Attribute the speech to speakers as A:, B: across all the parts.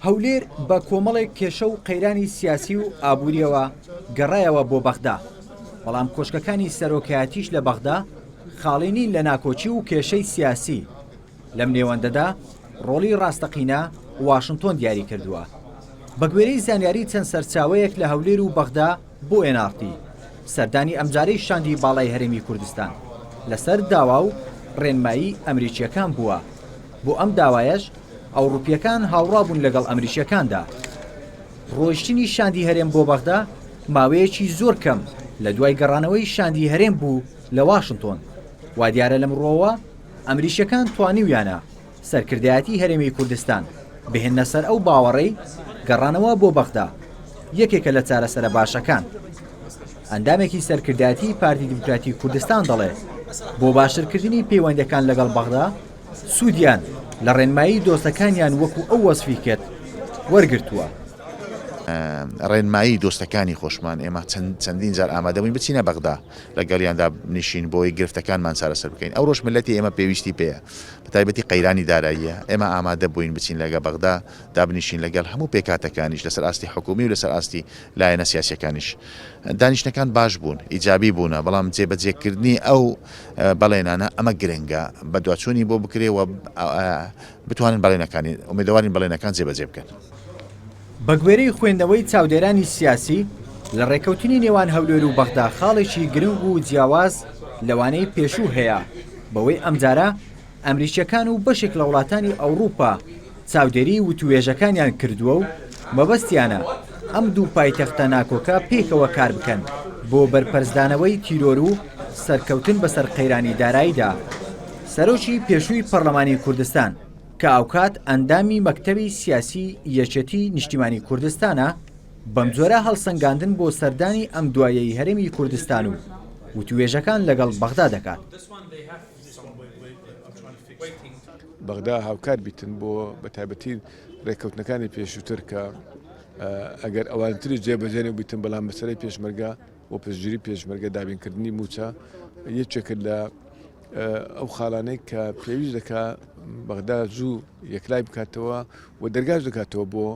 A: هەولێر بە کۆمەڵێک کێشە و قەیرانی سیاسی و ئابوورییەوە گەڕایەوە بۆ بەغدا، بەڵام کۆشکەکانی سەرۆکایەتیش لە بەغدا خاڵی نین لە ناکۆکی و کێشەی سیاسی. لەم نێوەندەدا ڕۆڵی ڕاستەقینە واشنتۆن دیاری کردووە. بەگوێرەی زانیاری چەند سەرچاوەیەک لە هەولێر و بەغدا بۆ ئێن ئاڕ تی، سەردانی ئەمجارەی شاندی باڵای هەرێمی کوردستان لەسەر داوا و ڕێنمایی ئەمریکییەکان بووە، بۆ ئەم داوایەش ئەوڕوپییەکان هاوڕا بوون لەگەڵ ئەمریکییەکاندا. ڕۆیشتنی شاندی هەرێم بۆ بەغدا ماوەیەکی زۆر کەم لە دوای گەڕانەوەی شاندی هەرێم بوو لە واشنتۆن. وادیارە لەم ڕووەوە ئەمریکییەکان توانیویانە سەرکردایەتی هەرێمی کوردستان بهێننە سەر ئەو باوەڕەی گەڕانەوە بۆ بەغدا یەکێکە لە چارەسەرە باشەکان. ئەندامێکی سەرکردایەتی پارتی دیموکراتی کوردستان دەڵێ، بۆ باشترکردنی پەیوەندییەکان لەگەڵ بەغدا، سوودیان لە ڕێنمایی دۆستەکانیان وەکو ئەو وەسفی کرد، وەرگرتووە.
B: ڕێنمایی دۆستەکانی خۆشمان، ئێمە چەندین جار ئامادەبووین بچینە بەغدا، لەگەڵیان دابنیشین بۆی گرفتەکانمان چارەسەر بکەین. ئەوڕۆش میللەتی ئێمە پێویستی پێیە، بەتایبەتی قەیرانی داراییە، ئێمە ئامادە بووین بچین لەگە بەغدا دابنیشین لەگەڵ هەموو پێکهاتەکانیش لەسەر ئاستی حکوومی و لەسەر ئاستی لایەنە سیاسییەکانیش. دانیشتنەکان باش بوون، ئیجابی بوونە، بەڵام جێبەجێکردنی ئەو بەڵێنانە ئەمە گرنگە، بەدواچوونی بۆ بکرێ و بتوانن بەڵێنەکانی، ئومێدەوارین بەڵێنەکان جێبەجێ بکەن.
A: بەگوێرەی خوێندنەوەی چاودێرانی سیاسی، لە ڕێککەوتنی نێوان هەولێر و بەغدا خاڵێکی گرنگ و جیاواز لەوانەی پێشوو هەیە، بەوەی ئەمجارە ئەمریکییەکان و بەشێک لە وڵاتانی ئەوڕوپا چاودێریی وتووێژەکانیان کردووە و مەبەستیانە ئەم دوو پایتەختە ناکۆکە پێکەوە کار بکەن بۆ بەرپەرچدانەوەی تیرۆر و سەرکەوتن بەسەر قەیرانی داراییدا. سەرۆکی پێشووی پەڕلەمانی کوردستان کە ئەوکات ئەندامی مەکتەبی سیاسی یەکێتی نیشتیمانی کوردستانە، بەمجۆرە هەڵسەنگاندن بۆ سەردانی ئەم دوایەی هەرێمی کوردستان و وتووێژەکان لەگەڵ بەغدا دەکات.
C: بەغدا هاوکار بیتن بۆ بە تایبەتی رێککەوتنەکانی پێشووتر کە ئەگەر ئەوانتریش جێبەجێ نەبوویتن بەڵام مەسەلەی پێشمەرگە و پشتگیری پێشمەرگە دابینکردنی مووچە یەکێکە لە ئەو خاڵانەی کە پێویست دەکا بەغدا زوو یەکلای بکاتەوە و دەرگاش دەکاتەوە بۆ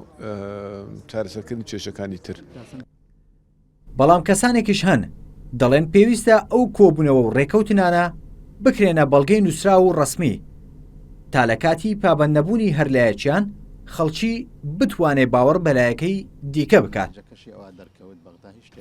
C: چارەسەرکردنی کێشەکانی تر.
A: بەڵام کەسانێکیش هەن دەڵێن پێویستە ئەو کۆبوونەوە و ڕێکەوتنانە بکرێنە بەڵگەی نووسراو و ڕەسمی تا لە کاتی پابەندنەبوونی هەر لایەکیان خەڵکی بتوانێ باوەڕ بە لایەکەی دیکە بکات.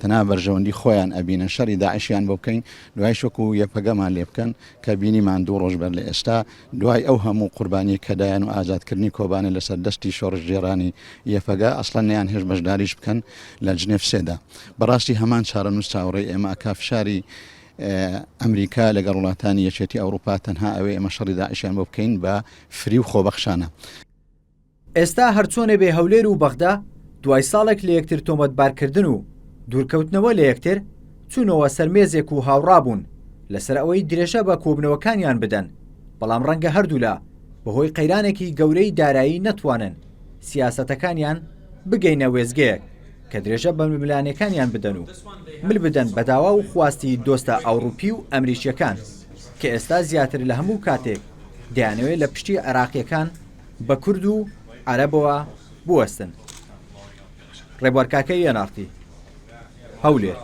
D: تەنها بەرژەوەندی خۆیان ئەبینن شەڕی داعشیان بۆ بکەین دوایش وەکو یەپەگەمان لێ بکەن کە بینیمان دوو ڕۆژ بەر لە ئێستا دوای ئەو هەموو قوربانیەی کە دایان و ئازادکردنی کۆبانێ لەسەر دەستی شۆڕشگێڕانی یەپەگە ئەسڵەن نەیان هێشت بەشداریش بکەن لە جنێف سێدا بەڕاستی هەمان چارەنووس چاوەڕێی ئێمە ئەکا فشاری ئەمریکا لەگەڵ وڵاتانی یەکێتی ئەوروپا تەنها ئەوێ ئێمە شەڕی داعشیان بۆ بکەین بە فری و خۆبەخشانە.
A: ئێستا هەرچۆنێ بێ هەولێر و بەغدا دوای ساڵێک لە یەکتر تۆمەتبارکردن و دوورکەوتنەوە لە یەکتر، چوونەوە سەر مێزێک و هاوڕابوون لەسەر ئەوەی درێژە بە کۆبوونەوەکانیان بدەن، بەڵام ڕەنگە هەردوولا بەهۆی قەیرانێکی گەورەی دارایی نەتوانن سیاسەتەکانیان بگەینە وێستگەیەک کە درێژە بە ململانێکانیان بدەن و مل بدەن بە داوا و خواستی دۆستە ئەوڕوپی و ئەمریکییەکان کە ئێستا زیاتر لە هەموو کاتێک دەیانەوێت لە پشتی عێراقییەکان بە کورد و عەرەبەوە بوەستن. ڕێبوار کاکەیی ئێن ئاڕ تی، هەولێر.